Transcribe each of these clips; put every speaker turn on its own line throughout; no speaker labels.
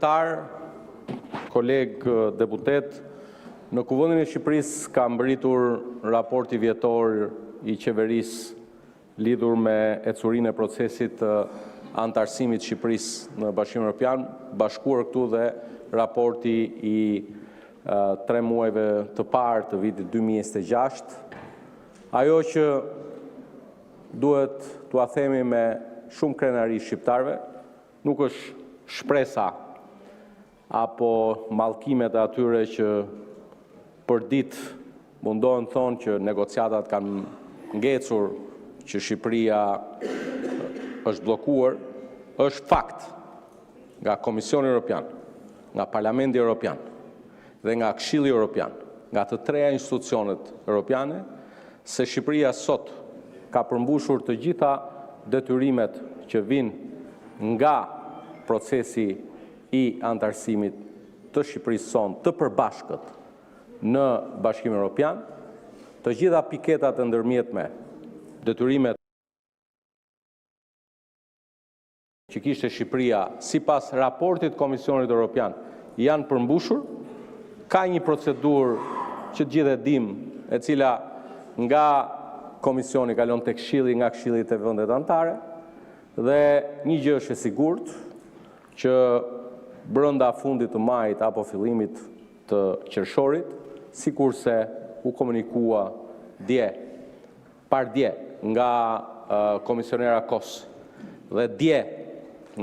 Kryetar, Kolegë deputetë, Në Kuvendin e Shqipërisë ka mbërritur raporti vjetor i qeverisë lidhur me ecurinë e procesit të anëtarësimit të Shqipërisë në Bashkimin Europian, bashkuar këtu edhe raporti i 3 muajve të parë të vitit 2026. Ajo që duhet t'ua themi me shumë krenari shqiptarëve, nuk është shpresa apo mallkimet e atyre që përditë mundohen të thonë që negociatat kanë ngecur, që Shqipëria është bllokuar, është fakt nga Komisioni Europian, nga Parlamenti Europian dhe nga Këshilli Europian, nga të tria institucionet europiane, se Shqipëria sot ka përmbushur të gjitha detyrimet që vijnë nga procesi i anëtarësimit të Shqipërisë sonë të përbashkët në Bashkimin Europian. Të gjitha piketat e ndërmjetme, detyrimet që kishte Shqipëria, sipas raportit të Komisionit Europian, janë përmbushur. Ka një procedurë që të gjithë e dimë, e cila nga Komisioni kalon te Këshilli, nga Këshilli te vendet anëtare dhe një gjë është e sigurt, që brenda fundit të majit apo fillimit të qershorit, sikurse u komunikua dje, pardje nga Komisionerja Kos dhe dje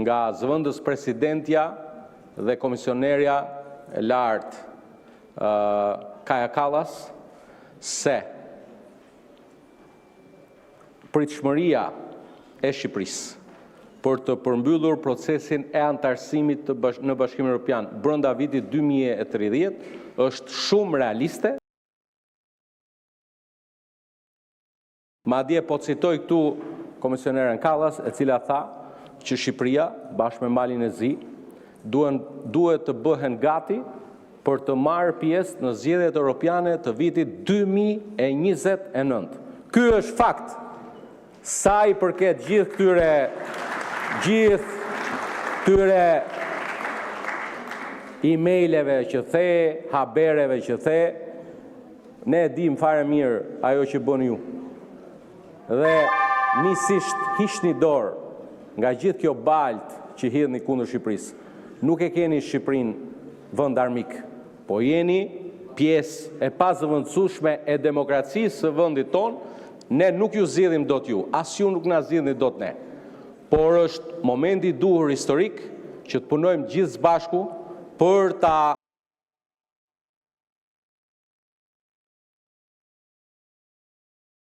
nga zëvendëspresidentja dhe Komisionerja e lartë, Kaja Kallas, se pritshmëria e Shqipërisë për të përmbyllur procesin e anëtarësimit në Bashkimin Europian brenda vitit 2030 është shumë realiste. Madje, po citoj këtu Komisioneren Kallas, e cila tha që Shqipëria bashkë me Malin e Zi duhet të bëhen gati për të marrë pjesë në zgjedhjet europiane të vitit 2029. Ky është fakt. Sa i përket gjithë këtyre gjithë këtyre email-eve që the, habereve që the, ne e dimë fare mirë ajo që bëni ju. Dhe miqësisht hiqni dorë nga gjithë kjo baltë që hidhni kundër Shqipërisë. Nuk e keni Shqipërinë vend armik, po jeni pjesë e pazëvendësueshme e demokracisë së vendit tonë. Ne nuk ju zgjedhim dot ju, as ju nuk na zgjidhni dot ne, por është momenti i duhur historik që të punojmë të gjithë së bashku për ta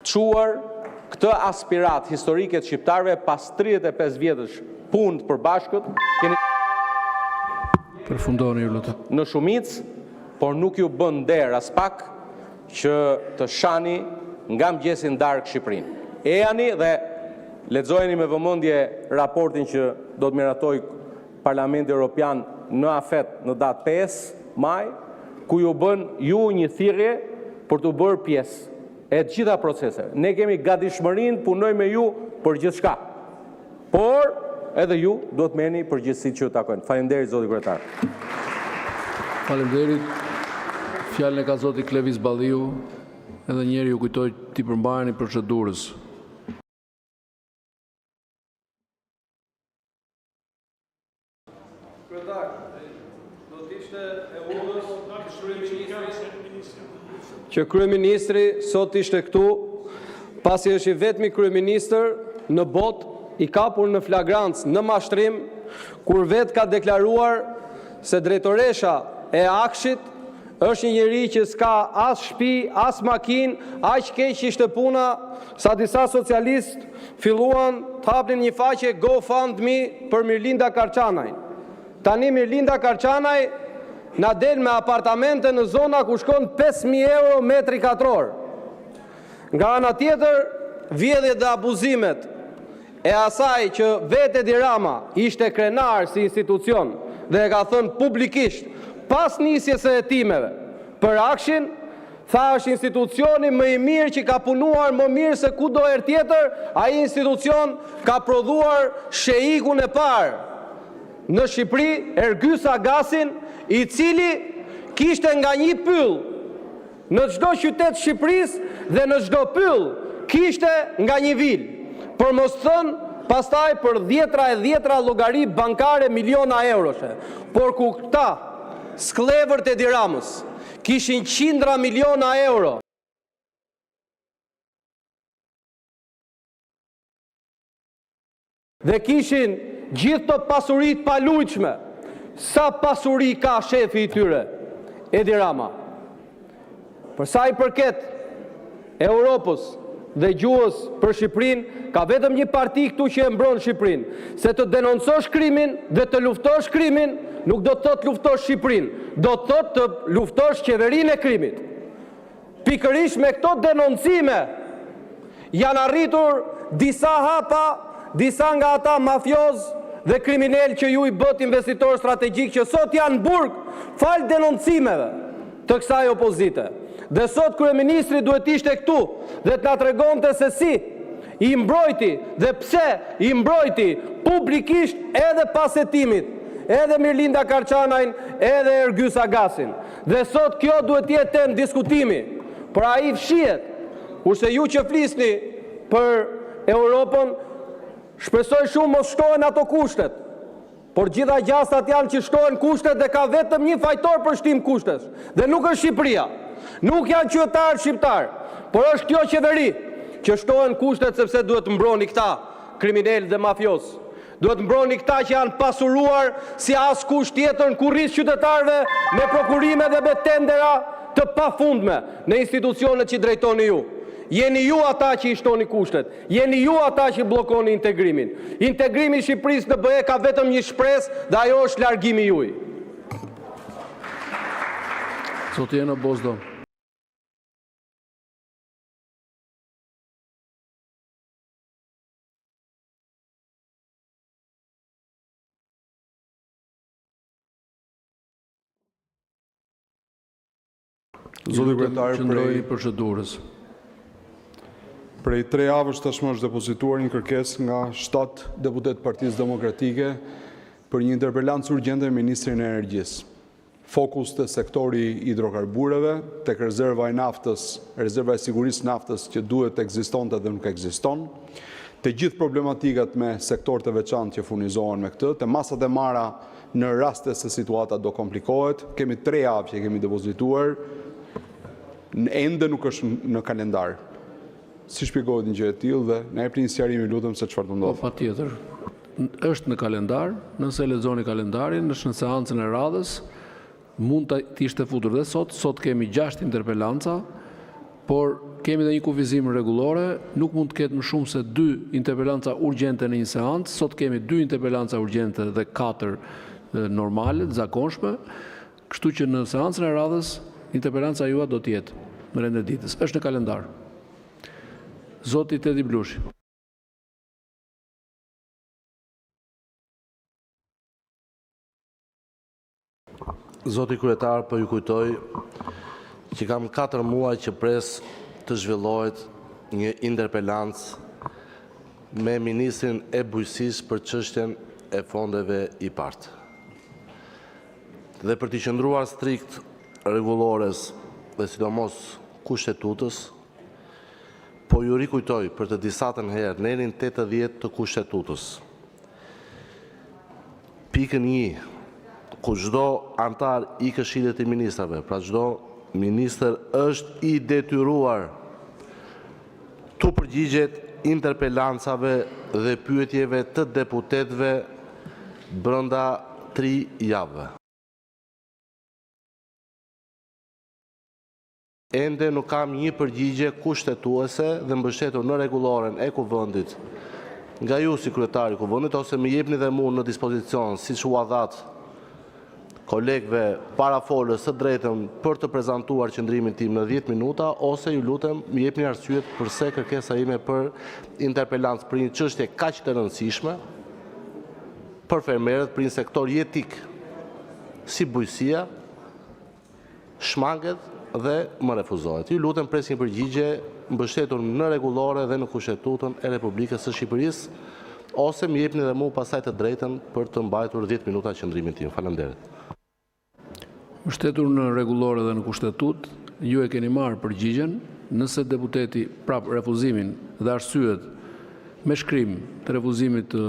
çuar këtë aspiratë historike të shqiptarëve pas 35 vjetësh punë të përbashkët, keni
Përfundoni, ju lutem.
në shumicë, por nuk ju bën nder aspak që të shani nga mëngjesi në darkë Shqipërinë. Ejani dhe lexojeni me vëmendje raportin që do të miratojë Parlamenti Europian në AFET në datë 5 maj, ku ju bën ju një thirrje për t'u bërë pjesë e të gjitha proceseve. Ne kemi gatishmërinë të punojmë me ju për gjithçka, por edhe ju duhet të merrni përgjegjësitë që ju takojnë. Faleminderit, zoti Kryetar.
Faleminderit! Fjalën e ka zoti Klevis Balliu. Edhe një herë, ju kujtoj t'i përmbaheni procedurës.
Kryetar, do të ishte e udhës që Kryeministri sot të ishte këtu, pasi është i vetmi kryeministër në botë i kapur në flagrancë në mashtrim, kur vetë ka deklaruar se drejtoresha e AKSHI-t është një njeri që s'ka as shtëpi, as makinë, aq keq ishte puna, sa disa socialistë filluan të hapnin një faqe GoFundMe për Mirlinda Karçanajn. Tani Mirlinda Karçanaj na del me apartamente në zona ku shkon 5000 euro metri katror. Nga ana tjetër, vjedhjet dhe abuzimet e asaj që vetë Edi Rama ishte krenar si institucion dhe e ka thënë publikisht pas nisjes së hetimeve për AKSHI-n, tha është institucioni më i mirë që ka punuar më mirë se kurdoherë tjetër, ai institucion ka prodhuar sheikun e parë. në Shqipëri, Ergys Agasin, i cili kishte nga një pyll në çdo qytet të Shqipërisë dhe në çdo pyll kishte nga një vilë, për të mos thënë pastaj për dhjetëra e dhjetëra llogari bankare miliona euroshe. Por kur këta, skllevërit e Edi Ramës, kishin qindra miliona euro dhe kishin gjithë këto pasuri të paluajtshme, sa pasuri ka shefi i tyre, Edi Rama? Për sa i përket Europës dhe gjuhës për Shqipërinë, ka vetëm një parti këtu që e mbron Shqipërinë, se të denoncosh krimin dhe të luftosh krimin, nuk do të thotë të luftosh Shqipërinë, do të thotë të luftosh qeverinë e krimit. Pikërisht me këto denoncime janë arritur disa hapa, disa nga ata mafiozë dhe kriminelë që ju i bëtë investitorë strategjikë, që sot janë në burg, falë denoncimeve të kësaj opozite. Dhe sot Kryeministri duhet të ishte këtu dhe të na tregonte se si i mbrojti dhe pse i mbrojti publikisht edhe pas hetimit, edhe Mirlinda Karçanajn, edhe Ergys Agasin. Dhe sot kjo duhet të jetë temë diskutimi, por ai fshihet. Kurse ju që flisni për Europën, shpresoj shumë mos shtohen ato kushtet, por të gjitha gjasat janë që shtohen kushtet dhe ka vetëm një fajtor për shtim kushtesh, dhe nuk është Shqipëria, nuk janë qytetarët shqiptarë, por është kjo qeveri që shtohen kushtet sepse duhet të mbroni këta kriminelë dhe mafiozë. Duhet të mbroni këta që janë pasuruar si askush tjetër në kurriz të qytetarëve me prokurime dhe me tendera të pafundme në institucionet që drejtoni ju. Jeni ju ata që i shtoni kushtet, jeni ju ata që bllokoni integrimin. Integrimi i Shqipërisë në BE ka vetëm një shpresë dhe ajo është largimi juaj.
Zoti Enno Bozdo.
Zoti Kryetar,
qëndrojini procedurës.
Prej tri javësh tashmë është depozituar një kërkesë nga 7 deputetë të Partisë Demokratike për një interpelancë urgjente me ministrin e Energjisë. Fokus te sektori i hidrokarbureve, tek rezerva e naftës, rezerva e sigurisë së naftës që duhet të ekzistonte dhe nuk ekziston, te të gjitha problematikat me sektorë të veçantë që furnizohen me këtë, te masat e marra në rast se situata do të komplikohet. Kemi tri javë që e kemi depozituar, ende nuk është në kalendar. Si shpjegohet një gjë e tillë dhe na jepni një sqarim, ju lutem, se çfarë po ndodh?
Po, patjetër. Është në kalendar, nëse e lexoni kalendarin, është në seancën e radhës, mund të ishte futur edhe sot. Sot kemi 6 interpelanca, por kemi edhe një kufizim në Rregullore: nuk mund të ketë më shumë se 2 interpelanca urgjente në një seancë. Sot kemi 2 interpelanca urgjente dhe 4 normale, të zakonshme. Kështu që, në seancën e radhës interpelanca juaj do të jetë në rendin e ditës. Është në kalendar. Zoti Tedi Blushi.
Zoti Kryetar, po ju kujtoj që kam 4 muaj që pres të zhvillohet një interpelancë me ministrin e Bujqësisë për çështjen e fondeve IPARD. Dhe për t'i qëndruar strikt Rregullores dhe sidomos Kushtetutës, po ju rikujtoj për të disatën herë nenin 80 të Kushtetutës, pikën 1, ku çdo anëtar i Këshillit të Ministrave, pra çdo ministër është i detyruar t'u përgjigjet interpelancave dhe pyetjeve të deputetëve brenda tri javëve. Ende nuk kam një përgjigje kushtetuese dhe mbështetur në Rregulloren e Kuvendit, nga ju si Kryetar i Kuvendit, ose më jepni edhe mua në dispozicion, siç ua dhatë kolegëve parafolës të drejtën për të prezantuar qëndrimin tim në 10 minuta, ose ju lutem, më jepni arsyet përse kërkesa ime për interpelancë për një çështje kaq të rëndësishme për fermerët, për një sektor jetik si bujqësia, shmanget dhe më refuzohet. Ju lutem, pres një përgjigje mbështetur në Rregullore dhe në Kushtetutën e Republikës së Shqipërisë. Ose më jepni edhe mua pastaj të drejtën për të mbajtur 10 minuta qëndrimin tim. Faleminderit!
Mbështetur në Rregullore dhe në Kushtetutë, ju e keni marrë përgjigjen. Nëse deputeti... Pra, refuzimin dhe arsyet me shkrim të refuzimit të